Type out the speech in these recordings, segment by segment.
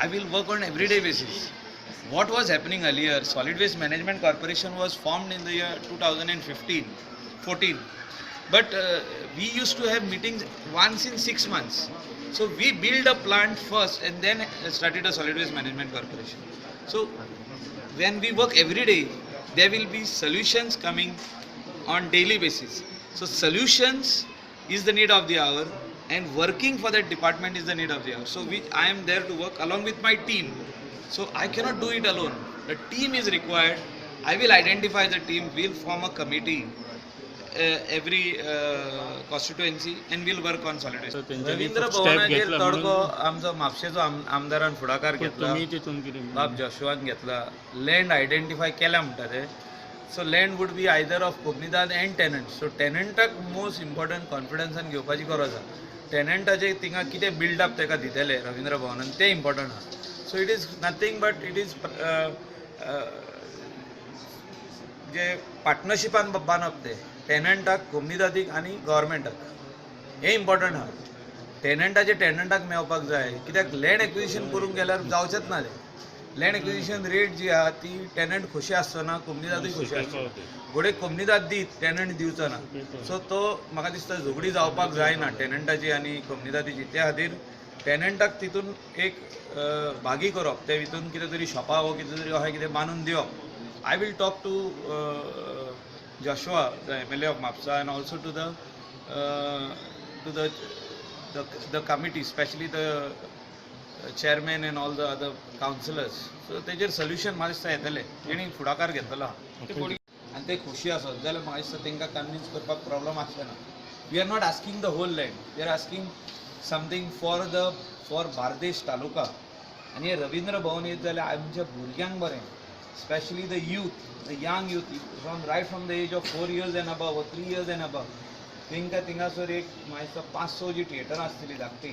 I will work on everyday basis. What was happening earlier, Solid Waste Management Corporation was formed in the year 2015-14, but we used to have meetings once in 6 months. So we build a plant first and then started a Solid Waste Management Corporation. So when we work every day, there will be solutions coming on daily basis. So solutions is the need of the hour and working for that department is the need of the hour. So I am there to work along with my team. So I cannot do it alone. The team is required. I will identify the team. We'll form a committee every constituency and we'll work on solid waste. Ravindra भवनाचेर तडको आमचो म्हापशेचो आमदारान फुडाकार घेतला, बाब जोशुआन घेतला. Land identify केल्या म्हणटा ते. So land would be either of Comunidade and tenant. So टेनंटाक most important कॉन्फिडन्सान घेवपाची गरज आसा. टेनंटाचे थिंगा कितें बिल्डअप ताका दितले रवींद्र भवनान तें इम्पॉर्टंट आसा. So it is nothing but it is जे पार्टनरशिपान बांदप ते टेनंटाक, कोमुनिदादीक आनी गव्हर्मेंटाक, हें इम्पॉर्टंट आसा. टेनंटाचे टेनंटाक मेळपाक जाय, कित्याक लँड एक्विजिशन करूंक गेल्यार जावचेंच ना तें. लँड एक्विजिशन रेट जी आसा ती टेनंट खोशी आसचो ना, कोमुनिदादूय खोशी आसचो ना. घोडे कोमुनिदाद दीत टेनंट दिवचो ना. सो तो म्हाका दिसता झगडी जावपाक जायना टेनंटाची आनी कोमुनिदादीची. त्या खातीर टेनंटाक तितून एक भागी करप, ते हितून कितें तरी शॉपां वो कितें तरी अशें कितें बांदून दिवप. I will talk to Joshua, the MLA of Mapusa, and also to the committee, specially the chairman and all the other councillors. So तेजेर सोल्युशन म्हाका दिसता येतलें, तेणी फुडाकार घेतलो आनी ते खोशी आसत जाल्यार म्हाका दिसता तांकां कन्विन्स करपाक प्रॉब्लम आसचें ना. We are not asking the whole land, we are asking something for the for Bardez taluka. आनी हे रवींद्र भवन येत जाल्यार आमच्या भुरग्यांक बरें, specially the youth, the young youth from right from the age of 4 years and above, 3 years and above, तांकां थिंगासर एक म्हाका दिसता 500 जी थिएटरां आसतली धाकटी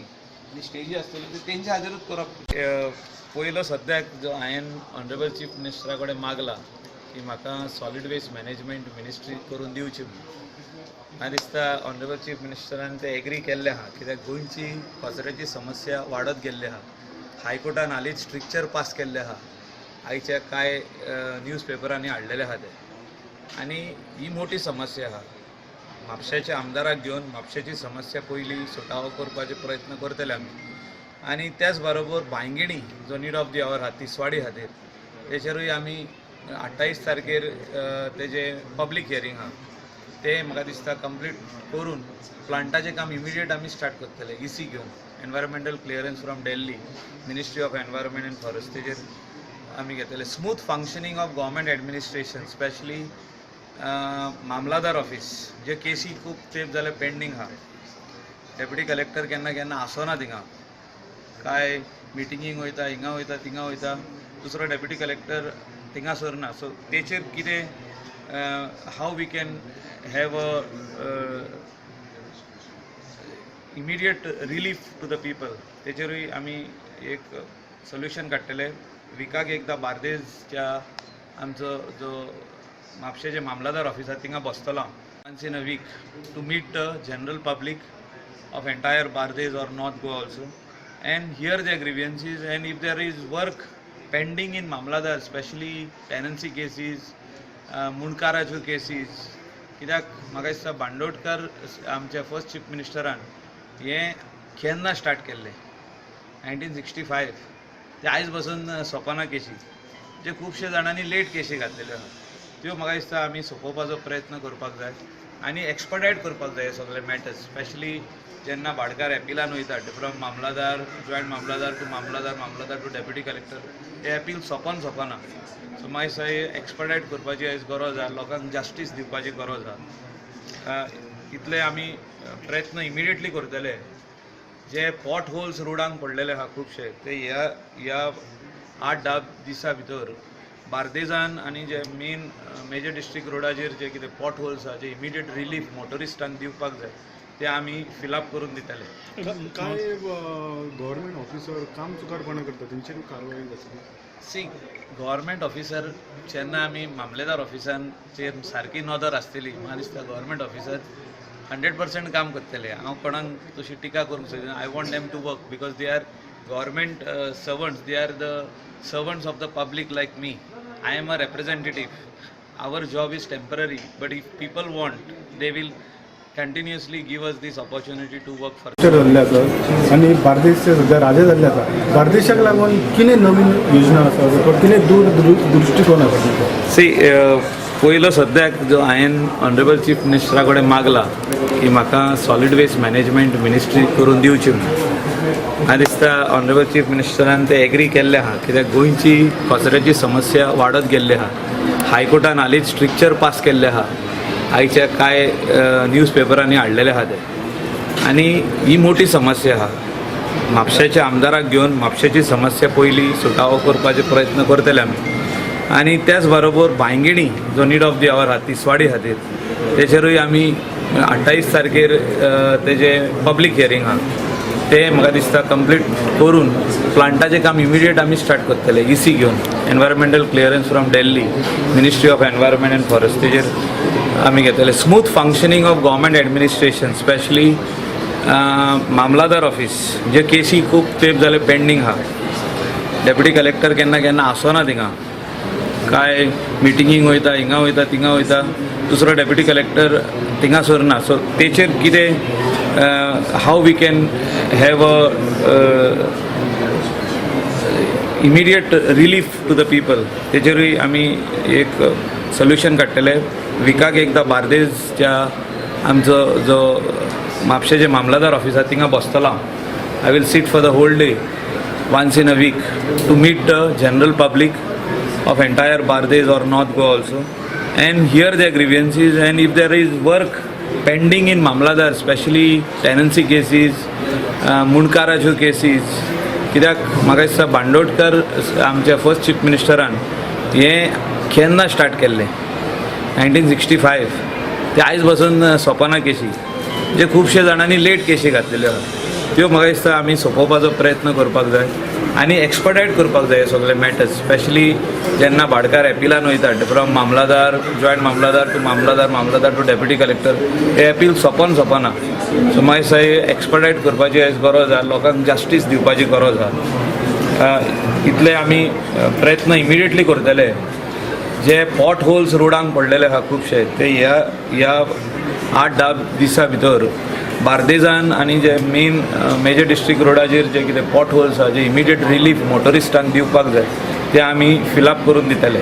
आनी स्टेजी आसतली ती तेंच्या खातीरूच करप. पयलो सद्याक जो हांवें ऑनरेबल चीफ मिनिस्टरा कडेन मागला की म्हाका सॉलीड वेस्ट मॅनेजमेंट मिनिस्ट्री करून दिवची म्हणून. म्हाका दिसता ऑनरेबल चीफ मिनिस्टरान ते एग्री केल्लें आहा, कित्याक गोंयची कचऱ्याची समस्या वाडत गेल्ली आहा. हायकोर्टान हालींच स्ट्रिक्चर पास केल्लें आहा, आयच्या कांय न्यूज पेपरांनी हाडलेले आहा ते. आनी ही मोठी समस्या आहा. म्हापशेच्या आमदाराक घेवन म्हापशेची समस्या पयली सुटावो करपाचे प्रयत्न करतले आमी. आनी त्याच बरोबर बांयगिणी जो नीड ऑफ the our आहा तिसवाडी खातीर, तेचेरूय आमी 28 तारखेर तेजे पब्लीक हियरींग आहा, ते म्हाका दिसता कंप्लीट करून प्लांटाचें काम इमिडिएट आमी स्टार्ट करतले. ई सी घेवन environmental clearance from Delhi, ministry of environment and forest, तेजेर आमी घेतले. Smooth functioning of government administration, specially mamlatdar office, जे केसी खूब तेंप जाले पेंडींग आहा. डेप्युटी कलेक्टर केन्ना केन्ना आसना थिंगा, काय मिटिंगींक वयता, हिंगा वयता, थिंगा वयता, दुसरो डेप्युटी कलेक्टर थिंगासर ना. सो तेचेर कितें how we can have a immediate relief to the people, तेचेरूय आमी एक सोल्युशन काडटले. विकाक एकदां बार्देजच्या आमचो जो म्हापशेचे मामलादार ऑफिस आसा थिंगा बसतलो हांव once in a week to meet the general public of entire Bardez or North Goa also and hear their grievances, and if there is work pending in mamlatdar, specially tenancy cases, मुंडकाराच्यो cases, कित्याक म्हाका दिसता बांदोडकर आमच्या first chief मिनिस्टरान हें केन्ना start केल्लें 1965, ते आयज बसून सोंपना केशी, जे खुबशे जाणांनी लेट केशी घातलेल्यो आहा त्यो म्हाका दिसता आमी सोंपोवपाचो प्रयत्न करपाक जाय आनी एक्सपडायट करपाक जाय सगळे मॅटर्स, स्पेशली जेन्ना भाटकार एपिलान वयता from mamlatdar, joint mamlatdar to mamlatdar, mamlatdar to deputy collector, hey appeal सोंपन सोंपना. सो म्हाका दिसता एक्सपडायट करपाची आयज गरज आहा, लोकांक जस्टीस दिवपाची गरज आहा. इतले आमी प्रयत्न इमिडिएटली करतले. जे पॉट होल्स रोडांक पडलेले आहा खुबशे ते ह्या ह्या 8-10 दिसां भितर बार्देजान आनी जे मेन मेजर डिस्ट्रिक्ट रोडाचेर जे कितें पॉट होल्स आहा जे इमिडिएट रिलीफ मोटरिस्टांक दिवपाक जाय ते आमी फिलअप करून दितले. काय गव्हर्मेंट ऑफिसर काम चुकारपणा करता तेंचेर कारवाय जातली? सी, गव्हर्मेंट ऑफिसर जेन्ना आमी मामलेदार ऑफिसांचेर सारकी नदर आसतली म्हाका दिसता गव्हर्मेंट ऑफिसर 100% काम करतले. हांव कोणाक तशी टिका करूंक सोदिना. I want them to work because they are Government servants, they are the servants of the public like me. I am a representative. Our job is temporary, but if people want, they will continuously give us this opportunity to work for. जाल्ले आसा आनी बार्देसचे सद्या राजे जाल्ले आसा. बार्देशाक लागून कितें नवीन योजना आसा किंवा कितें दूर दृश्टिकोन आसा तुमचो? सी, पयलो सद्याक जो हांवें ऑनरेबल चीफ मिनिस्टरा कडेन मागला की म्हाका सॉलीड वेस्ट मॅनेजमेंट मिनिस्ट्री करून दिवची म्हणून. म्हाका दिसता ऑनरेबल चीफ मिनिस्टरान ते एग्री केल्ले आहा, कित्याक गोंयची कचऱ्याची समस्या वाडत गेल्ली आहा. हायकोर्टान हालींच स्ट्रिक्चर पास केल्ले आहा. आयच्या कांय न्यूज पेपरांनी हाडलेले आहा ते. आनी ही मोठी समस्या आहा. म्हापशेच्या आमदाराक घेवन म्हापशेची समस्या पयली सुटावो करपाचे प्रयत्न करतले आमी. आनी त्याच बरोबर बांयगिणी जो नीड ऑफ the our आहा तिसवाडी खातीर, तेचेरूय आमी 28 तारखेर तेजें पब्लीक हियरींग आहा. ते म्हाका दिसता कंप्लीट करून प्लांटाचें काम इमिडिएट आमी स्टार्ट करतले, इसी घेवन, environmental clearance from Delhi, Ministry of Environment and Forest, तेजेर आमी घेतले. Smooth functioning of government administration, specially mamlatdar office, जे केसी खूब तेंप जाले पेंडींग आहा. डेप्युटी कलेक्टर केन्ना केन्ना आसना थिंगा, काय मिटिंगींक वयता, हिंगा वयता, थिंगा वयता, दुसरो डेप्युटी कलेक्टर थिंगा ना. सो तेचेर कितें, how we can have a immediate relief to the people, तेचेरूय आमी एक सोल्युशन काडटले. विकाक एकदां बार्देजच्या आमचो जो म्हापशेचे मामलादार ऑफिस आसा थिंगा बसतलो हांव. I will sit for the whole day once in a week to meet the general public of entire Bardez or North Goa also and hear their grievances, and if there is work pending in Mamlatdar, especially tenancy cases, मुंडकाराच्यो cases. कित्याक म्हाका दिसता बांदोडकर आमच्या first chief मिनिस्टरान हें केन्ना start केल्लें, 1965. ते आयज पासून सोंपना केशी. जे खुबशे जाणांनी लेट केशी घातलेल्यो आहा, त्यो म्हाका दिसता आमी सोंपोवपाचो प्रयत्न करपाक जाय आनी एक्सपडायट करपाक जाय हे सगळे मॅटर्स. स्पेशली जेन्ना भाटकार एपिलान वयता from mamlatdar, joint mamlatdar to mamlatdar, mamlatdar to deputy collector, hey appeal सोंपोन सोंपना. सो म्हाका दिसता हे एक्सपडायट करपाची आयज गरज आहा, लोकांक जस्टीस दिवपाची गरज आहा. इतले आमी प्रयत्न इमिडिएटली करतले. जे पॉट होल्स रोडांक पडलेले आहा खुबशे, ते ह्या ह्या 8-10 दिसां भितर बार्देजान आनी जे मेन मेजर डिस्ट्रिक्ट रोडाचेर जे कितें पॉट होल्स आहा, जे इमिडिएट रिलीफ मोटरिस्टांक दिवपाक जाय, ते आमी फिलअप करून दितले.